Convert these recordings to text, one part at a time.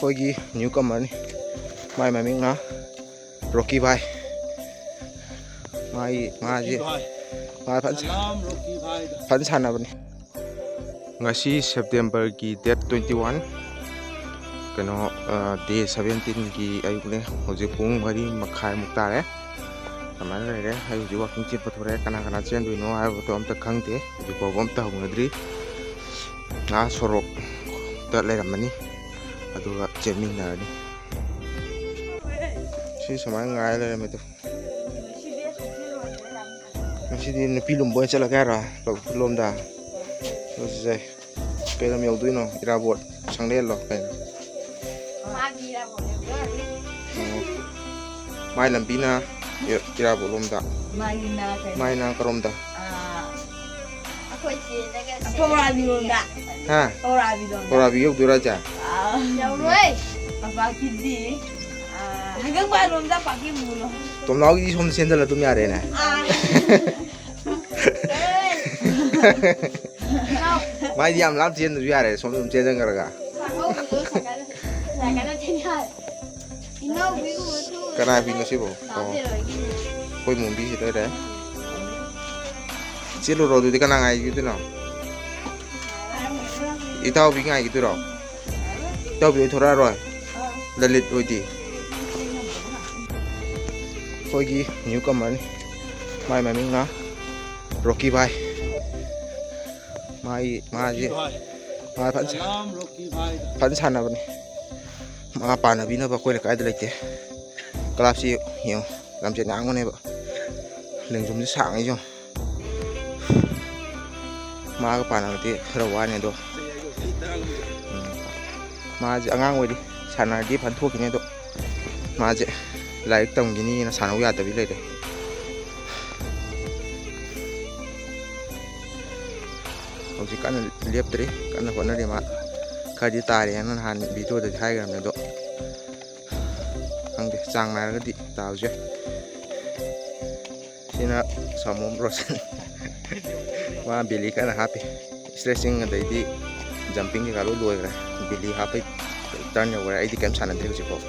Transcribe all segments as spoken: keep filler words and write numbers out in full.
ꯑꯩꯈꯣꯏꯒꯤ ꯅ꯭ꯌꯨ ꯀꯃꯔꯅꯤ꯫ ꯃꯥꯏ ꯃꯃꯤꯡꯅ ꯔꯣꯀꯤ ꯚꯥꯏ꯫ ꯃꯥꯒꯤ ꯃꯥꯁꯦ ꯃꯥ ꯐꯖꯅ ꯐꯖꯅ ꯁꯥꯟꯅꯕꯅꯤ꯫ ꯉꯁꯤ ꯁꯦꯞꯇꯦꯝꯕꯔꯒꯤ ꯗꯦꯠ ꯇ꯭ꯋꯦꯟꯇꯤ ꯋꯥꯟ, ꯀꯩꯅꯣ, ꯗꯦ ꯁꯕꯦꯟꯇꯤꯟꯒꯤ ꯑꯌꯨꯛꯅꯦ꯫ ꯍꯧꯖꯤꯛ ꯄꯨꯡ ꯃꯔꯤ ꯃꯈꯥꯏꯃꯨꯛ ꯇꯥꯔꯦ꯫ ꯑꯗꯨꯃꯥꯏꯅ ꯂꯩꯔꯦ꯫ ꯑꯩ ꯍꯧꯖꯤꯛ ꯋꯥꯛꯀꯤꯡ ꯆꯦꯟꯕ ꯊꯣꯛꯂꯛꯑꯦ꯫ ꯀꯅꯥ ꯀꯅꯥ ꯆꯦꯟꯗꯣꯏꯅꯣ ꯍꯥꯏꯕꯗꯣ ꯑꯝꯇ ꯈꯪꯗꯦ꯫ ꯍꯧꯖꯤꯛ ꯐꯥꯎꯕ ꯑꯝꯇ ꯍꯧꯅꯗ꯭ꯔꯤ꯫ ꯉꯥ ꯁꯣꯔꯣꯛꯇ ꯂꯩꯔꯝꯃꯅꯤ, ꯑꯗꯨꯒ ꯆꯦꯟꯃꯤꯟꯅꯔꯅꯤ꯫ ꯁꯤ ꯁꯨꯃꯥꯏꯅ ꯉꯥꯏ ꯂꯩꯔꯝꯃꯦ ꯑꯗꯣ꯫ ꯉꯁꯤꯗꯤ ꯅꯨꯄꯤ ꯂꯨꯝꯕ ꯑꯣꯏꯅ ꯆꯠꯂꯒꯦ ꯍꯥꯏꯔꯣ? ꯂꯣꯝꯗ? ꯆꯠꯁꯦ꯫ ꯀꯩ ꯂꯝ ꯌꯧꯗꯣꯏꯅꯣ? ꯏꯔꯥꯕꯣꯠ, ꯁꯪꯂꯦꯟꯂꯣ ꯀꯩꯅꯣ? ꯃꯥꯒꯤ ꯏꯔꯥꯕꯣꯠ ꯌꯧꯗꯣꯏꯔꯝꯅꯤ꯫ ꯑꯣ꯫ ꯃꯥꯏ ꯂꯝꯕꯤꯅ ꯏ-, ꯏꯔꯥꯕꯣꯠ ꯂꯣꯝꯗ꯫ ꯃꯥꯒꯤꯅ ꯀꯩꯅꯣ? ꯃꯥꯏꯅ ꯀꯔꯣꯝꯗ? ꯑꯥ, ꯑꯩꯈꯣꯏ ꯆꯦꯗꯒ ꯄꯧꯔꯥꯕꯤꯔꯣꯝꯗ꯫ ꯍꯥ? ꯄꯧꯔꯥꯕꯤꯔꯣꯝꯗ꯫ ꯄꯧꯔꯥꯕꯤ ꯌꯧꯗꯣꯏꯔꯣ ꯍꯥꯏꯁꯦ? ꯑꯥ꯫ ꯌꯧꯔꯣꯏ꯫ ꯄꯥꯄꯥꯀꯤꯗꯤ, ꯑꯥ, ꯍꯩꯒꯪꯕꯥꯟꯂꯣꯝꯗ ꯄꯥꯀꯤ ꯃꯨꯂꯣ꯫ ꯇꯣꯝꯅꯥꯎꯒꯤꯗꯤ ꯁꯣꯝꯗ ꯆꯦꯟꯁꯤꯜꯂ ꯑꯗꯨꯝ ꯌꯥꯔꯦꯅꯦ꯫ ꯑꯥ꯫ ꯃꯥꯏꯗꯤ ꯌꯥꯝ ꯂꯥꯞ ꯆꯦꯟꯗ꯭ꯔꯁꯨ ꯌꯥꯔꯦ, ꯁꯣꯝꯗ ꯑꯗꯨꯝ ꯆꯦꯟꯁꯤꯟꯈ꯭ꯔꯒ꯫ ꯀꯅꯥ ꯐꯤꯅꯣ ꯁꯤꯕꯣ? ꯑꯣ꯫ ꯑꯩꯈꯣꯏ ꯃꯣꯝꯕꯤꯁꯤ ꯂꯩꯔꯦ꯫ ꯆꯦꯜꯂꯨꯔꯣ ꯑꯗꯨꯗꯤ, ꯀꯅꯥ ꯉꯥꯏꯈꯤꯗꯣꯏꯅꯣ? ꯏꯇꯥꯎꯕꯤ ꯉꯥꯏꯈꯤꯗꯣꯏꯔꯣ? ꯏꯇꯥꯎꯕꯤ ꯍꯣꯏ ꯊꯣꯔꯛꯑꯔꯣꯏ? ꯂꯂꯤꯠ ꯍꯣꯏꯗꯤ? ꯑꯩꯈꯣꯏꯒꯤ ꯅ꯭ꯌꯨ ꯀꯃꯔꯅꯤ꯫ ꯃꯥꯏ ꯃꯃꯤꯡꯅ ꯔꯣꯀꯤ ꯚꯥꯏ꯫ ꯃꯥꯒꯤ, ꯃꯥꯁꯦ, ꯃꯥ ꯐꯖꯅ ꯁꯥꯟꯅꯕꯅꯤ꯫ ꯃꯥ ꯄꯥꯟꯅꯕꯤꯅꯕ ꯑꯩꯈꯣꯏ ꯂꯩꯀꯥꯏꯗ ꯂꯩꯇꯦ꯫ ꯀ꯭ꯂꯥꯁꯁꯤ ꯌꯦꯡꯉꯣ, ꯂꯝꯖꯦꯜ ꯌꯥꯡꯕꯅꯦꯕ꯫ ꯂꯦꯡꯖꯨꯝꯁꯦ ꯁꯥꯡꯉꯤ ꯌꯦꯡꯉꯣ꯫ ꯃꯥꯒ ꯄꯥꯟꯅꯕꯗꯤ ꯈꯔ ꯋꯥꯅꯤ ꯑꯗꯣ꯫ ꯎꯝ꯫ ꯃꯥꯁꯦ ꯑꯉꯥꯡ ꯑꯣꯏꯔꯤ, ꯁꯥꯟꯅꯔꯗꯤ ꯐꯟ ꯊꯣꯛꯈꯤꯅꯤ ꯑꯗꯣ꯫ ꯃꯥꯁꯦ ꯂꯥꯏꯔꯤꯛ ꯇꯝꯈꯤꯅꯤꯅ ꯁꯥꯟꯅꯧ ꯌꯥꯗꯕꯤ ꯂꯩꯔꯦ꯫ ꯍꯧꯖꯤꯛ ꯀꯟꯅ ꯂꯦꯞꯇ꯭ꯔꯤ, ꯀꯟꯅ ꯍꯣꯠꯅꯔꯤ ꯃꯥ꯫ ꯈꯔꯗꯤ ꯇꯥꯔꯦꯅ ꯅꯍꯥꯟ ꯚꯤꯗꯤꯑꯣꯗꯗꯤ ꯍꯥꯏꯈ꯭ꯔꯕꯅꯦ ꯑꯗꯣ꯫ ꯈꯪꯗꯦ, ꯆꯥꯡ ꯅꯥꯏꯔꯒꯗꯤ ꯇꯥꯕꯁꯨ ꯌꯥꯏ꯫ ꯁꯤꯅ ꯁꯥꯃꯣꯝ ꯔꯣꯁꯟ꯫ ꯃꯥ ꯕꯦꯂꯤ ꯀꯟꯅ ꯍꯥꯞꯄꯤ꯫ ꯏꯁꯇ꯭ꯔꯦꯆꯤꯡ ꯑꯗꯩꯗꯤ ꯖꯝꯄꯤꯡ ꯀꯩꯀꯥ ꯂꯣꯏ ꯂꯣꯏꯈ꯭ꯔꯦ꯫ ꯕꯦꯂꯤ ꯍꯥꯞꯄꯩ ꯇꯔꯟ ꯌꯧꯈ꯭ꯔꯦ꯫ ꯑꯩꯗꯤ ꯀꯩꯝ ꯁꯥꯟꯅꯗ꯭ꯔꯤ ꯍꯧꯖꯤꯛꯐꯥꯎ꯫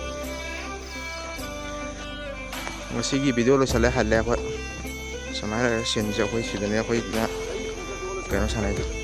ꯉꯁꯤꯒꯤ ꯚꯤꯗꯤꯑꯣ ꯂꯣꯏꯁꯤꯜꯂꯦ, ꯍꯜꯂꯦ ꯑꯩꯈꯣꯏ꯫ ꯁꯨꯃꯥꯏꯅ ꯂꯩꯔꯦ ꯁꯤꯟꯁꯦ꯫ ꯑꯩꯈꯣꯏ ꯁꯤꯗꯅꯦ ꯑꯩꯈꯣꯏꯅ ꯀꯩꯅꯣ ꯁꯥꯟꯅꯩꯗꯣ꯫